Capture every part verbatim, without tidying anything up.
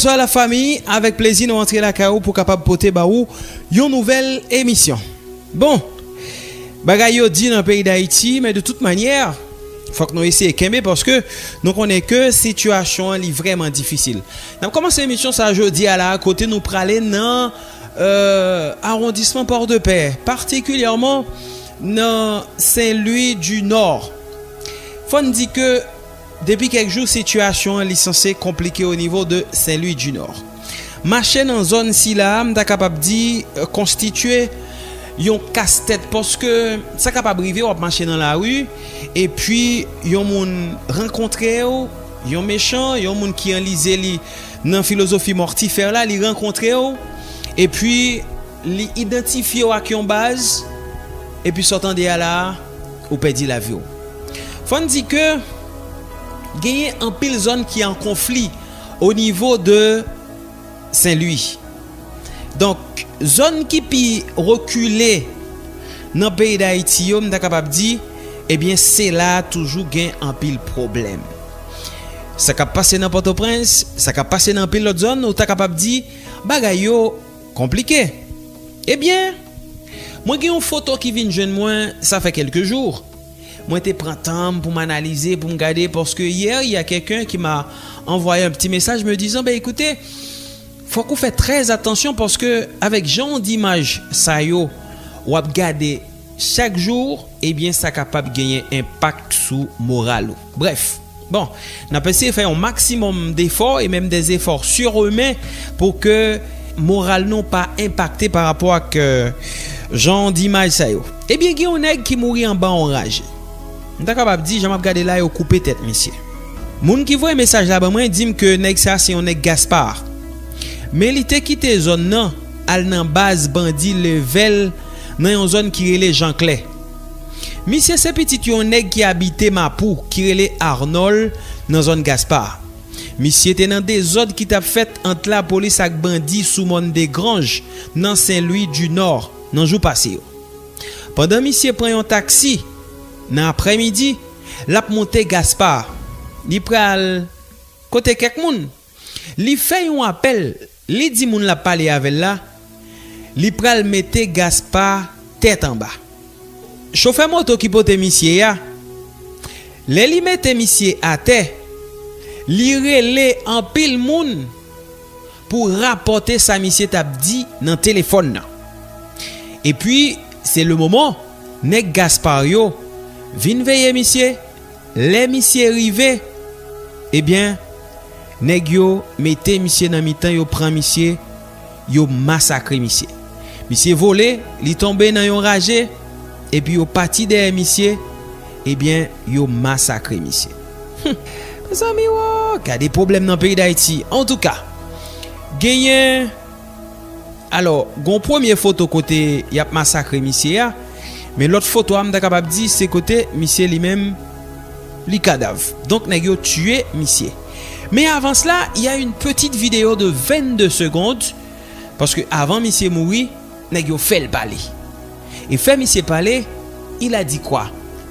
Bonswa lafanmi, avèk plezi nou antre lakay ou pou kapab pote ba ou yon nouvèl emisyon. Bon, bagay yo di nan peyi Dayiti, men de tout manyè, fòk nou eseye kenbe paske nou konnen ke sitiyasyon an li vrèman difisil. N ap kòmanse emisyon sa jodi a la, kote nou prale nan, euh, awondisman Pòdepè, patikilyèman nan Sen Lwi di Nò. Fò n di ke depi kèk jou, sitiyasyon an li sanse konplike o nivo de Sen Lwi di Nò. Mache nan zòn sila a, m ta kapab di, euh, konstitye yon kastèt, paske sa kapab rive w ap mache nan lari, epi yon moun rankontre w, yon mechan, yon moun ki anlize li nan filozofi mòtifè la, li rankontre w, epi li idantifye w ak yon baz, epi sa w tande a la a, ou pèdi lavi w. Fò n di ke genyen anpil zòn ki an konfli o nivo de Sen Lwi. Donk, zòn ki pi rekile nan peyi Dayiti yo, m ta kapab di, ebyen, se la a toujou gen anpil pwoblèm. Sa k ap pase nan Pòtoprens, sa k ap pase nan anpil lòt zòn, ou ta kapab di, bagay yo konplike. Ebyen, mwen gen yon foto ki vin jwenn mwen, sa fè kèlke jou. Mwen te pran tan m pou m analize, pou m gade, paske hier, il y a quelqu'un qui m'a envoyé un petit message me disant, ben écoutez, fòk ou fè trè atansyon paske avèk jan w di imaj sa yo w ap gade chak jou, ebyen, sa kapab genyen enpak sou moral ou. Brèf, bon, n ap eseye fè yon maksimòm defò e menm dè zefò siremen pou ke moral nou pa enpakte pa rapò ak, euh, jan w di imaj sa yo. Ebyen, gen yon nèg ki mouri anba yon raje. M ta kapab di, jan m ap gade la, yo koupe tèt misye. Moun ki voye mesaj la ban mwen di m ke nèg sa se yon nèg Gaspar. Men li te kite zòn nan, al nan baz bandi leve l nan yon zòn ki rele Janklè. Misye se pitit yon nèg ki abite Mapou, ki rele Arnòl, nan zòn Gaspar. Misye te nan dezòd ki t ap fèt ant lapolis ak bandi sou mòn Degranj, nan Sen Lwi di Nò, nan jou pase yo. Pandan misye pran yon taksi, nan aprèmidi, l ap monte Gaspar. Li pral kote kèk moun. Li fè yon apèl, li di moun l ap pale avè l la, li pral mete Gaspar tèt anba. Chofè moto ki pote misye a, lè li mete misye atè, li rele anpil moun pou rapòte sa misye t ap di nan telefòn nan. Epi, se le moman, nèg Gaspar yo vin veye misye. Lè misye rive, ebyen, nèg yo mete misye nan mitan, yo pran misye, yo masakre misye. Misye vole, li tonbe nan yon raje, epi yo pati dèyè misye, ebyen, yo masakre misye. Hum, mezanmi, wo, gade pwoblèm nan peyi Dayiti. Antouka, genyen, alò, gon premye foto kote y ap masakre misye a, men lòt foto a, m ta kapab di, se kote misye li menm, li kadav. Donk, nèg yo tiye misye. Men avan sela, y a une petite vidéo de vingt-deux secondes, paske avan misye mouri, nèg yo fè l pale. E fè misye pale, il a dit quoi?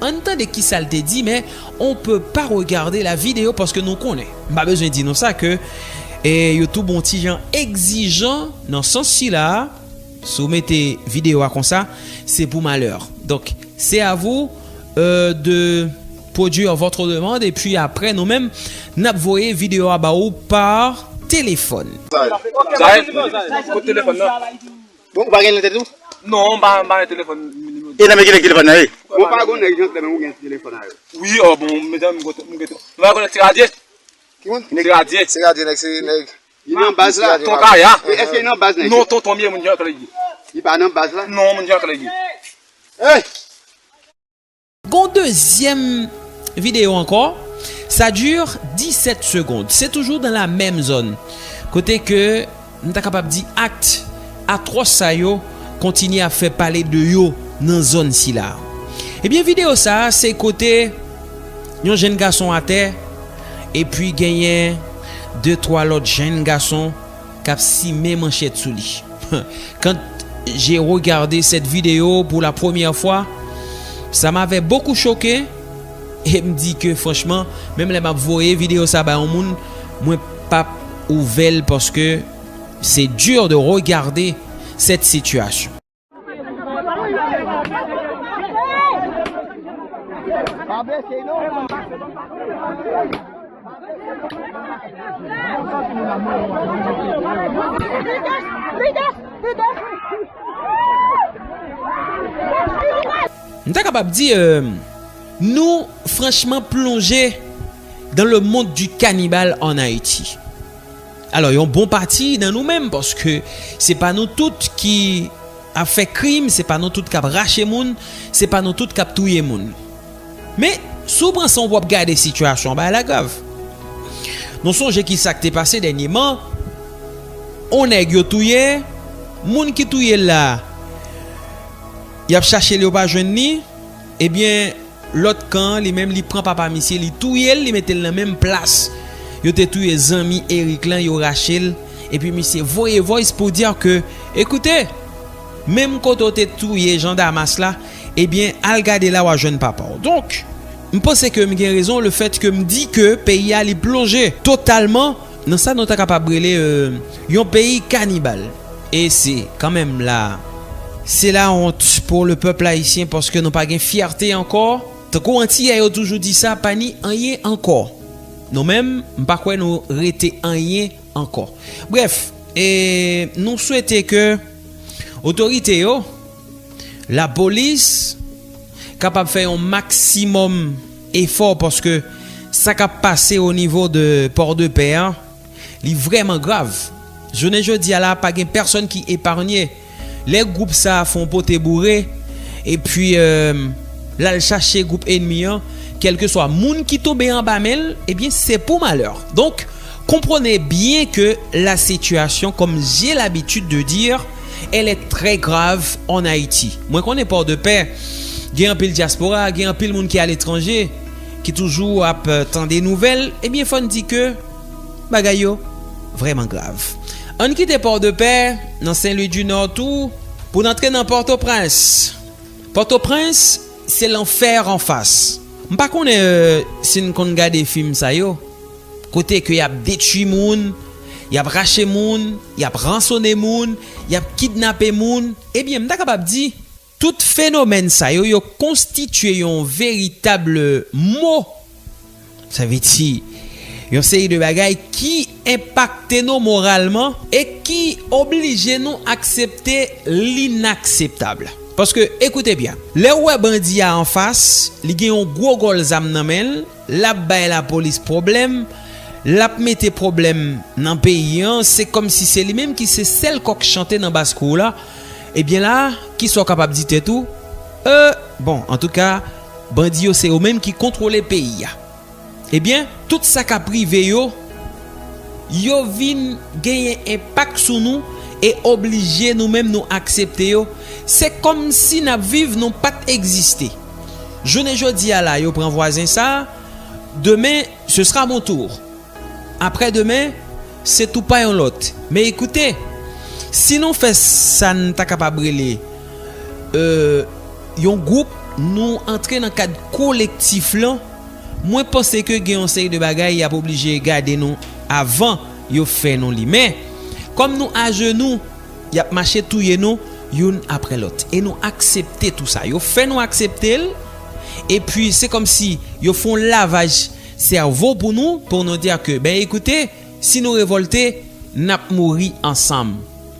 Ann tande kisa l te di, men on peut pas regarder la vidéo paske nou konnen. M pa bezwen di nou sa ke, e, YouTube on ti jan egzijan nan sans sila a. Si w mete videyo a konsa, se pou malè. Donk, c'est à vous, euh, de produire votre demande, epi apre nou menm, n ap voye videyo a ba ou pa telefòn. Zayèt, kote telefòn nan? Bon, ou pa gen nan tèt ou? Non, m pa, m pa gen telefòn. E nan men ki nèg telefòn nan ye? Bon, pa gon nèg Janklè, men ou gen telefòn a yo. Wi, o bon, mezanmi, m gen, m gen, m pa konnen ti radye. Ki moun? Ti radye. Ti radye, nèg, se nèg. Li nan baz la? Ton Kaya. E, èske li nan baz, nèg? Non, tonton m ye, moun Janklè ye. Li pa nan baz la? Non, moun Janklè ye. Hey! Gon dezyèm videyo ankò, sa dure dix-sept secondes. Se toujou dans la même zone. Kote ke, m ta kapab di, akt atwòs sa yo kontinye ap fè pale de yo nan zòn sila. Ebyen, videyo sa a, se kote yon jenn gason atè, epi genyen de, twa lòt jenn gason k ap simen manchèt sou li. Quand j'ai regardé cette vidéo pour la première fois, ça m'avait beaucoup choqué. E m di ke franchman, menm lè m ap voye videyo sa ba yon moun, mwen p ap ouvè l paske c'est dur de regarder cette situation. M ta kapab di, euh, nou franchman plonje dans le monde du cannibale en Haïti. Alò, yon bon pati nan nou menm, paske se pa nou tout ki ap fè krim, se pa nou tout k ap rache moun, se pa nou tout k ap touye moun. Men, si w pran san w pwòp gade sitiyasyon an, bagay la grav. Nou sonje ki sa k te pase dènyeman, on nèg yo touye, moun ki touye l la, y ap chache l, yo pa jwenn li, ebyen, lòt kan an, li menm, li pran papa misye, li touye l, li mete l nan menm plas yo te touye zanmi Eric lan, yo rache l, epi misye voye voice pou di ke, ekoute, menm kote w te touye Jean Damas la, ebyen, al gade la, w a jwenn papa w. Donk, m panse ke m gen rezon le fèt ke m di ke peyi a, li plonje totalman nan sa nou ta kapab rele, euh, yon peyi kanibal. E se kanmenm la, se la honte pour le peuple haïtien paske nou pa gen fyète ankò. Tankou Antiyè yo toujou di sa, pa ni anyen ankò. Nou menm, m pa kwè nou rete anyen ankò. Brèf, e nou swete ke otorite yo, lapolis, kapab fè yon maksimòm efò paske sa k ap pase o nivo de Pòdepè an, li vrèman grav. Jounen jodi a la, pa gen pèsonn ki eparnye. Lè gwoup sa a fè yon pote boure, epi, euh, l al chache gwoup ènmi an, kèlkeswa moun ki tonbe anba men l, ebyen, se pou malè. Donk, comprenez bien que la situation, comme j'ai l'habitude de dire, elle est très grave en Haïti. Mwen konnen Pòdepè, gen anpil dyaspora, gen anpil moun ki aletranje, ki toujou ap, euh, tande nouvèl, ebyen, fò n di ke bagay yo vrèman grav. Ann kite Pòdepè, nan Sen Lwi di Nò tou, pou n antre nan Pòtoprens. Pòtoprens, se lanfè anfas. M pa konnen, euh, si n konn gade fim sa yo, kote ke y ap detwi moun, y ap rache moun, y ap ransone moun, y ap kidnape moun. Ebyen, m ta kapab di, tout fenomèn sa yo, yo konstitye yon veritab mo. Sa vle di, yon seri de bagay ki enpakte nou moralman e ki oblije nou aksepte linakseptab. Paske, ekoute byen, lè w wè bandi a anfas, li gen yon gwo gòl zam nan men l, l ap bay lapolis pwoblèm, l ap mete pwoblèm nan peyi an, se kòmsi se li menm ki se sèl kòk chante nan baskou la. Ebyen la, kisa w kapab di tèt ou? Euh, bon, antouka, bandi yo se yo menm ki kontwole peyi a. Ebyen, tout sa k ap rive yo, yo vin genyen enpak sou nou e oblije nou menm nou aksepte yo. Se kòmsi n ap viv, nou pa t egziste. Jounen jodi a la, yo pran vwazen sa, demen, ce sera mon tour. Aprè demen, se tou pa yon lòt. Men ekoute, si nou fè sa n ta kapab rele, euh, yon gwoup, nou antre nan kad kolektif lan, mwen panse ke gen yon seri de bagay y ap oblije gade nou avan yo fè nou li. Men, kòm nou ajenou, y ap mache touye nou youn aprè lòt. E nou aksepte tou sa. Yo fè nou aksepte l. Epi, se kòmsi yo fè yon lavaj sèvo pou nou, pou nou di ke, ben, ekoute, si nou revòlte, n ap mouri ansanm.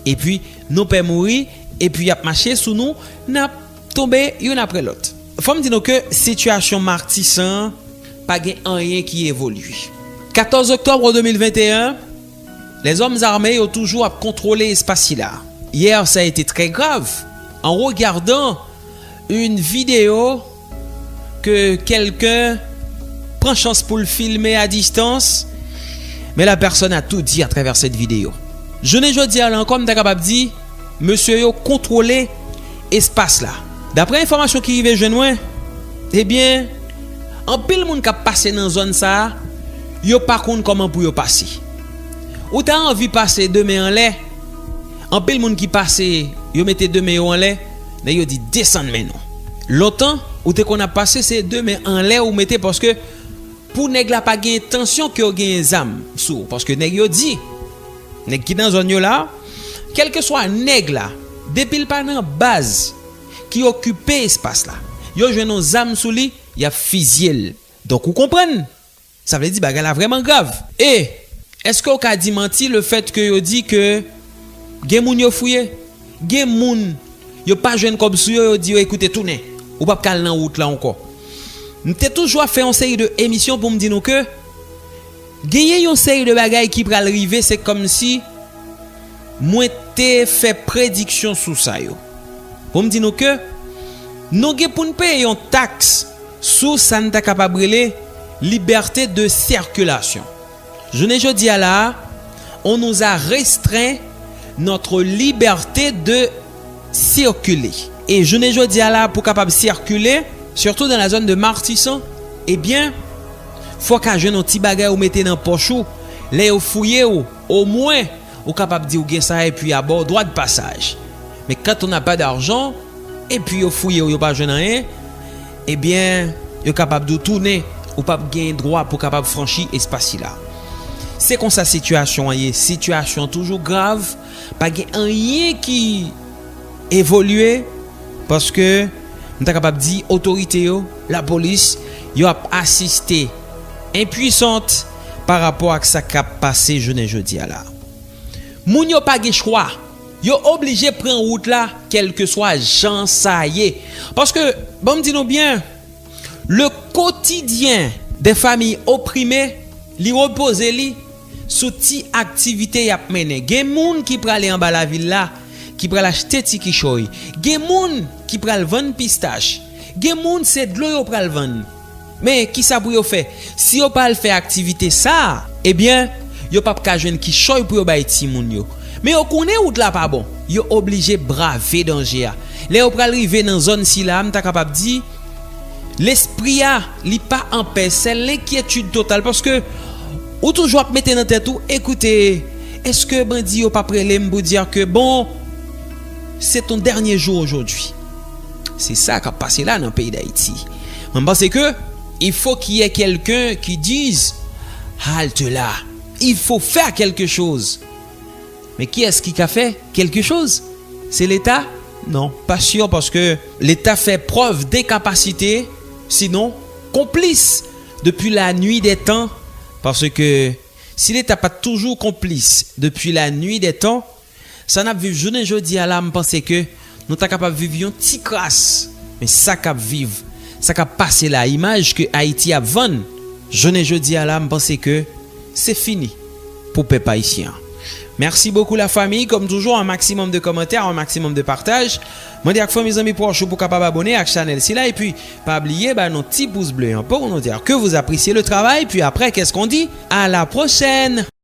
Epi, nou pè mouri, epi y ap mache sou nou, n ap tonbe youn aprè lòt. Fò m di nou ke sitiyasyon Matisan an pa gen anyen ki evolye. Katòz oktòb de mil venteyen, lèzòm zame yo toujou ap kontwole espas sila. Hier, ça a été très grave en regardant une vidéo que quelqu'un pran chans pou l filme a distans, men la personne a tout dit à travers cette vidéo. Jounen jodi a la ankò, m ta kapab di, mesye yo kontwole espas la. Daprè enfòmasyon ki rive jwenn mwen, ebyen, anpil moun k ap pase nan zòn sa a, yo pa konn kòman pou yo pase. Ou ta anvi pase de men anlè, anpil moun ki pase, yo mete de men yo anlè, nèg yo di, "Desann men nou." Lontan, ou te konn ap pase, se de men anlè ou mete, paske pou nèg la pa gen entansyon ke w genyen zam sou ou, paske nèg yo di, Nèg ki nan zòn yo la, kèlkeswa nèg la, depi l pa nan baz ki okipe espas la, yo jwenn yon zam sou li, y ap fizye l. Donk, ou konprann? Sa vle di bagay la vrèman grav. E èske w ka di manti lefètke yo di ke gen moun yo fouye? Gen moun yo pa jwenn kòb sou yo, yo di yo, "Ekoute, tounen. Ou p ap ka al nan wout la ankò." M te toujou ap fè yon seri de emisyon pou m di nou ke genyen yon seri de bagay ki pral rive, se kòmsi mwen te fè prediksyon sou sa yo. Pou m di nou ke nou gen pou n peye yon taks sou sa n ta kapab rele liberté de circulation. Jounen jodi a la, on nous a restreint notre liberté de circuler. E jounen jodi a la, pou kapab sikile, surtout dans la zone de Martissant, ebyen, fò w ka jwenn yon ti bagay ou mete nan pòch ou. Lè yo fouye w, omwen, ou kapab di w gen sa epi a ba w dwa de pasaj. Men quand on n'a pas d'argent, epi yo fouye w, yo pa jwenn anyen, ebyen, yo kapab di w tounen, ou p ap gen dwa pou kapab franchi espas sila. Se konsa sitiyasyon an ye. Sitiyasyon an toujou grav, pa gen anyen ki evolye, paske m ta kapab di otorite yo, lapolis, yo ap asiste enpwisant pa rapò ak sa k ap pase jounen jodi a la. Moun yo pa gen chwa. Yo oblije pran wout la, kèlkeswa jan sa ye. Paske, ban m di nou byen, le quotidien des familles opprimées, li repoze li sou ti aktivite y ap mennen. Gen moun ki prale anba lavil la, ki pral achte ti kichòy. Gen moun ki pral vann pistach. Gen moun se dlo yo pral vann. Men, kisa pou yo fè? Si yo pa al fè aktivite sa a, ebyen, yo p ap ka jwenn kichòy pou yo bay timoun yo. Men yo konnen wout la pa bon. Yo oblije brave danje a. Lè yo pral rive nan zòn sila a, m ta kapab di, lespri a, li pa an pè, se lenkyetid total, paske ou toujou ap mete nan tèt ou, "Ekoute, èske bandi yo p ap rele m pou di ke, bon, c'est ton dernier jour aujourd'hui?" Se sa k ap pase la nan peyi Dayiti. Mwen panse ke il faut qu'il y ait quelqu'un qui dise, "Halte là, il faut faire quelque chose." Men kiyès ki ka fè quelque chose? Se Leta? Non, pa si, paske Leta fè prèv denkapasite, sinon konplis, depi la nuit des temps, paske si Leta pa t toujou konplis depi la nuit des temps, sa n ap viv jounen jodi a la, m panse ke nou ta kapab viv yon ti kras. Men sa k ap viv, sa k ap pase la, imaj ke Ayiti ap vann, jounen jodi a la, m panse ke se fini pou pèp ayisyen an. Merci beaucoup la famille, comme toujours, un maximum de commentaires, un maximum de partage. Mande ak fanmi, zanmi, pwòch ou pou kapab abone ak chanèl sila, epi pa bliye ba nou ti pous ble an pou nou di ke vous appréciez le travail, puis après, qu'est-ce qu'on dit? À la prochaine!